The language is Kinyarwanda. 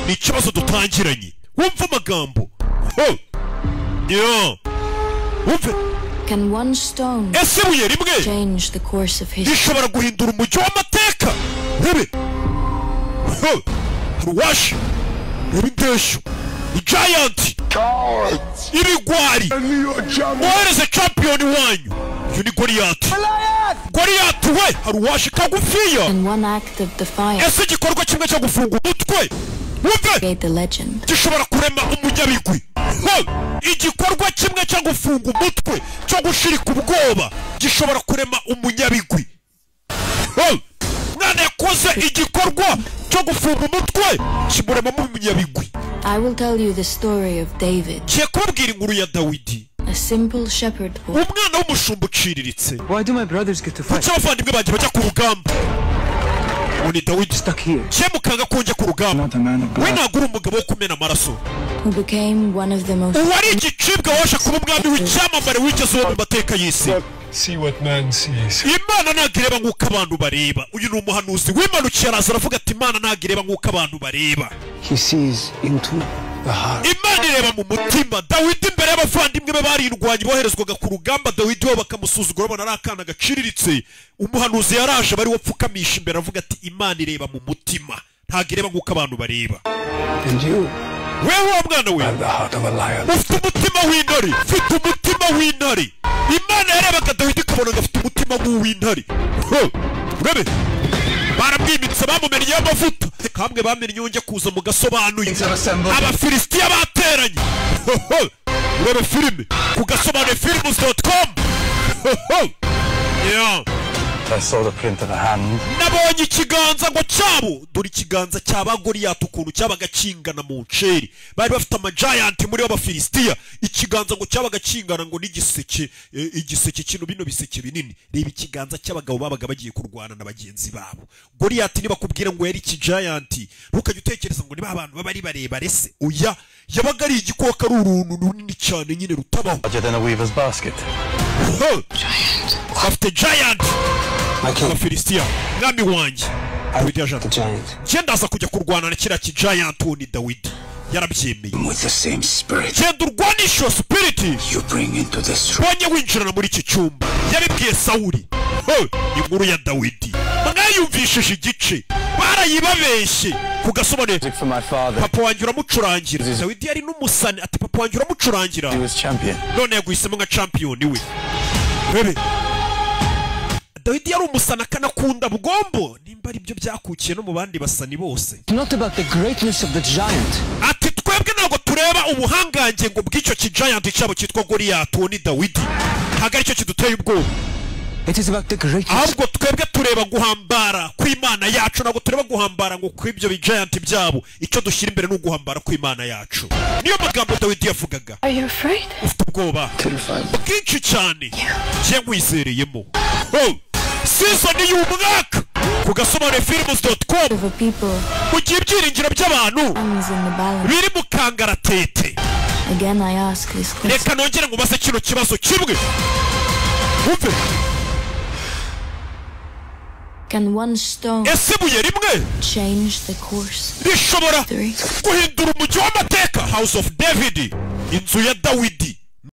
Ni ikibazo dutangiranye. Wumva amagambo. Ho! Yeah. Wumve. Can one stone Ese ibuye rimwe change the course of history? rishobora guhindura umujyo w'amateka? Rebe. Ho! Hari uwaje. Reba indeshyo. Ni giant. Ibigwari. Mwohereze champion wanyu. Uyu ni Goliyati. Goliyati we! Hari uwaje kagufiya. Can one act of defiance Ese igikorwa kimwe cyo gufunga umutwe, wumve, create the legend? gishobora kurema umunyabigwi? Ho! Igikorwa kimwe cyo gufunga umutwe, cyo gushirika ubwoba, gishobora kurema umunyabigwi. Ho! Mwana yakoze igikorwa cyo gufunga umutwe, kimuremamo umunyabigwi. I will tell you the story of David, Ngiye kubabwira inkuru ya Dawidi, a simple shepherd boy umwana w'umushumba uciriritse. Why do my brothers get to fight? Kuki abavandimwe banjye bajya ku rugamba? Ubu ni Dawidi. Stuck here. Mukanga ko njya ku rugamba. Not a man of We blood. ntabwo uri umugabo wo kumena amaraso. Who became one of the most Uwari igicibwa waje kuba umwami w'icyamamare wigeze uwo mu mateka y'isi. See what man sees. Imana ntabwo ireba nk'uko abantu bareba. Uyu ni umuhanuzi wimanukiye, araza aravuga ati: "Imana ntabwo ireba nk'uko abantu bareba." He sees into the heart. Imana ireba mu mutima. Dawidi imbere y'abavandimwe be barindwanye, boherezwaga ku rugamba, Dawidi we bakamusuzugura, babona ari akana gaciriritse. Umuhanuzi yaraje bari wapfukamisha imbere, avuga ati: "Imana ireba mu mutima, ntabwo ireba nk'uko abantu bareba." And you Wewe wa mwana we have the heart of a lion. ufite umutima w'intare, ufite umutima w'intare. Imana yarebaga Dawidi ikabona ngo afite umutima nk'uw'intare. Ho! Urebe, baramwimitse, bamumennyeho amavuta kamwe bamennye njye kuza mu gasobanuye. Abafilisitiya bateranye. Ho, ho! Urebe filime ku gasobanuye films.com. Yeah. I saw the print of a hand. Nabonye ikiganza ngo cyabo. Dore ikiganza cya Goliyati ukuntu cyabaga kingana mu nceri. Bari bafite amagiant muri b'Abafilisitiya. Ikiganza ngo cyabaga kingana ngo n'igiseke, igiseke kino, bino biseke binini. Reba ikiganza cy'abagabo babaga bagiye kurwana na bagenzi babo. Goliyati nibakubwira ngo yari ikigiant, ntukajya utekereza ngo niba abantu baba ari barebare se. Oya, yabaga ari igikoko, ari uruntu runini cyane nyine rutabaho. Larger than a weaver's basket. Ho! Bafite giant. My king, Abafilisitiya. Mwami wanjye, Dawidi yaje. the giant. Njye ndaza kujya kurwana na kiriya kigiant. Uwo ni Dawidi, yarabyemeye. With the same spirit Genda urwanishe iyo spirit you bring into this room. bonye winjirana muri iki cyumba. Yabibwiye Sawuli. Ho! Inkuru ya Dawidi mwayumvishije igice, barayibabeshye ku gasobanuye. Music for my father. Papa wanjye uramucurangira. Dawidi yari n'umusani. Ati: "Papa wanjye uramucurangira." He was champion. None yaguhisemo nka champion we. Bebe, Dawidi yari umusani akanakunda bugombo, nimba ari byo byakukiye no mu bandi basani bose. It's not about the greatness of the giant. Ati: "Twebwe ntabwo tureba ubuhangange ngo bw'icyo kigiant cyabo cyitwa Goliyati." Uwo ni Dawidi. Ntabwo aricyo kiduteye ubwoba. It is about the greatness Ahubwo twebwe tureba guhambara kw'Imana yacu. Ntabwo tureba guhambara ngo kw'ibyo bigiant byabo. Icyo dushyira imbere ni uguhambara kw'Imana yacu. Niyo magambo Dawidi yavugaga. Are you afraid? Ufite ubwoba? Terrified. Bwinshi cyane. Njye nkwizereyemo. Oh! Season y'umwaka ku gasobanuye films.com. Of a people Mu gihe ibyiringiro by'abantu hangs in the balance. biri mu kangaratete. Again, I ask this question. Reka nongere nkubaze kino kibazo kimwe, wumve. Can one stone Ese ibuye rimwe change the course? rishobora Three. guhindura umujyi w'amateka? House of David, inzu ya Dawidi.